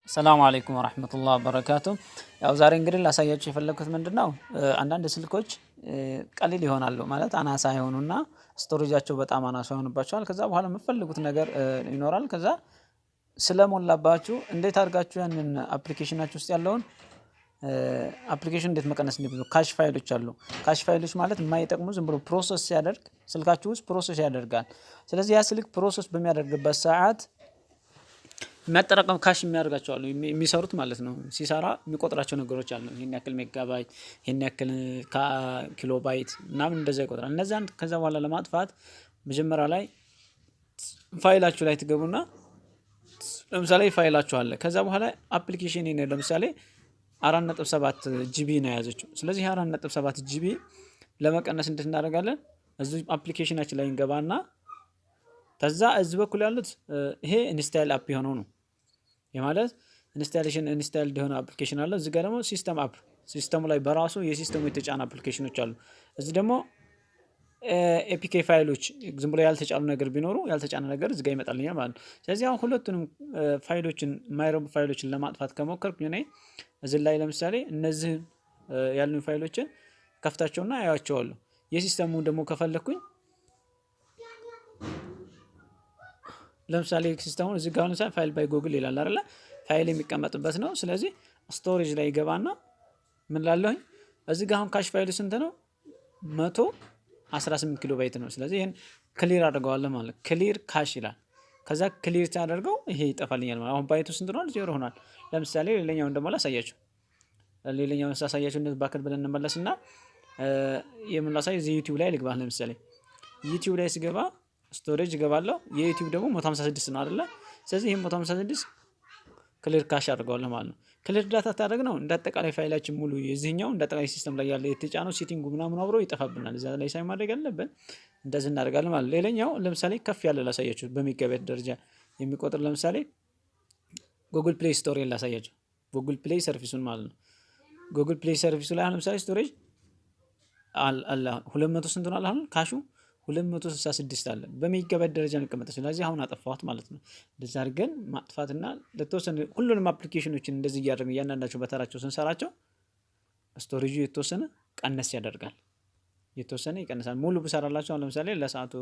ሰላም አለይኩም ወራህመቱላህ ወበረካቱ። ያው ዛሬ እንግዲህ ላሳያችሁ የፈለግኩት ምንድነው፣ አንዳንድ ስልኮች ቀሊል ይሆናሉ፣ ማለት አናሳ ይሆኑና storage ኣቸው በጣም አናሳ ይሆንባቸዋል። ከዛ በኋላ የምትፈልጉት ነገር ይኖራል። ከዛ ስለሞላባችሁ እንዴት አድርጋችሁ ያንን application ኣችሁ ውስጥ ያለውን application እንዴት መቀነስ እንደሚችሉ፣ cache ፋይሎች አሉ። Cache ፋይሎች ማለት የማይጠቅሙ፣ ዝም ብሎ process ሲያደርግ ስልካችሁ ውስጥ process ያደርጋል። ስለዚህ ያ ስልክ process በሚያደርግበት ሰዓት የሚያጠራቅም cache የሚያደርጋቸው አሉ፣ የሚሰሩት ማለት ነው። ሲሰራ የሚቆጥራቸው ነገሮች አሉ። ይሄን ያክል ሜጋባይት፣ ይሄን ያክል ኪሎባይት ምናምን እንደዛ ይቆጥራል። እነዛን ከዛ በኋላ ለማጥፋት መጀመሪያ ላይ ፋይላችሁ ላይ ትገቡና ለምሳሌ ፋይላችሁ አለ። ከዛ በኋላ application ለምሳሌ 4.7 GB ነው የያዘችው። ስለዚህ 4.7 GB ለመቀነስ እንዴት እናደርጋለን? እዚህ application ኣችን ላይ እንገባና ከዛ እዚህ በኩል ያሉት ይሄ install app የሆነው ነው። ይህ ማለት installation install የሆነ application አለ። እዚህ ጋር ደግሞ system app፣ system ኡ ላይ በራሱ የ system ኡ የተጫነ application ኖች አሉ። እዚህ ደግሞ APK ፋይሎች፣ ዝም ብሎ ያልተጫኑ ነገር ቢኖሩ ያልተጫነ ነገር እዚህ ጋር ይመጣልኛል ማለት ነው። ስለዚህ አሁን ሁለቱንም ፋይሎችን፣ የማይረቡ ፋይሎችን ለማጥፋት ከሞከርኩ እኔ እዚህ ላይ ለምሳሌ እነዚህ ያሉኝ ፋይሎችን ከፍታቸውና አያቸዋለሁ። የ system ኡ ደግሞ ከፈለግኩኝ ለምሳሌ system ኡን እዚህ ጋር ለምሳሌ file by Google ይላል አይደለ? ፋይል የሚቀመጥበት ነው። ስለዚህ storage ላይ ይገባና ምን ላለሁኝ እዚህ ጋር አሁን cache ፋይሉ ስንት ነው? 118 ኪሎ ባይት ነው። ስለዚህ ይህን clear አድርገዋለሁ ማለት clear cache ይላል። ከዛ clear ሲያደርገው ይሄ ይጠፋልኛል ማለት አሁን byte ኡ ስንት ሆኗል? 0 ሆኗል። ለምሳሌ ሌላኛውን ደግሞ ላሳያችሁ። ሌላኛውን ሳሳያችሁ እንደዚህ back ብለን እንመለስና የምን ላሳይ፣ እዚህ YouTube ላይ ልግባ። ለምሳሌ YouTube ላይ ስገባ storage እገባለሁ። የ YouTube ደግሞ 156 ነው አይደለ? ስለዚህ ይሄን 156 clear cache አድርገዋለሁ ማለት ነው። Clear data ታደርግ ነው እንደ አጠቃላይ ፋይላችን ሙሉ የዚህኛው እንደ አጠቃላይ system ላይ ያለ የተጫነው setting ኡ ምናምን አብሮ ይጠፋብናል። እዛ ላይ ሳይ ማድረግ ያለብን እንደዚህ እናደርጋለን ማለት ነው። ሌላኛው ለምሳሌ ከፍ ያለ ላሳያችሁ፣ በሜጋባይት ደረጃ የሚቆጥር፣ ለምሳሌ Google Play Store ላሳያችሁ። Google Play service ኡን ማለት ነው። Google Play service ኡ ላይ አሁን ለምሳሌ storage አለ፣ 200 ስንት ነው አሁን cache ኡ? 266 አለ። በሜጋባይት ደረጃ ነው የሚቀመጠው። ስለዚህ አሁን አጠፋሁት ማለት ነው። እንደዛ አድርገን ማጥፋትና ለተወሰነ ሁሉንም application ኖችን እንደዚህ እያደረግን እያንዳንዳቸው በተራቸው ስንሰራቸው storage ኡ የተወሰነ ቀነስ ያደርጋል። የተወሰነ ይቀንሳል። ሙሉ ብሰራላቸው አሁን ለምሳሌ ለሰዓቱ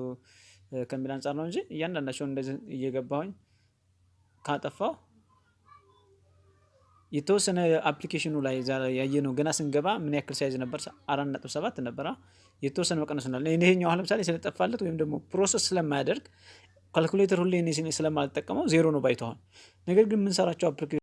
ከሚል አንጻር ነው እንጂ እያንዳንዳቸውን እንደዚህ እየገባሁኝ ካጠፋው የተወሰነ application ኑ ላይ ያየነው ገና ስንገባ ምን ያክል size ነበር? 4.7 ነበራ። የተወሰነ መቀነስ ነው። ይሄኛው አሁን ለምሳሌ ስለጠፋለት ወይም ደግሞ process ስለማያደርግ፣ ካልኩሌተር ሁሌ እኔ ስለማልጠቀመው 0 ነው byte ኡ። ነገር ግን የምንሰራቸው application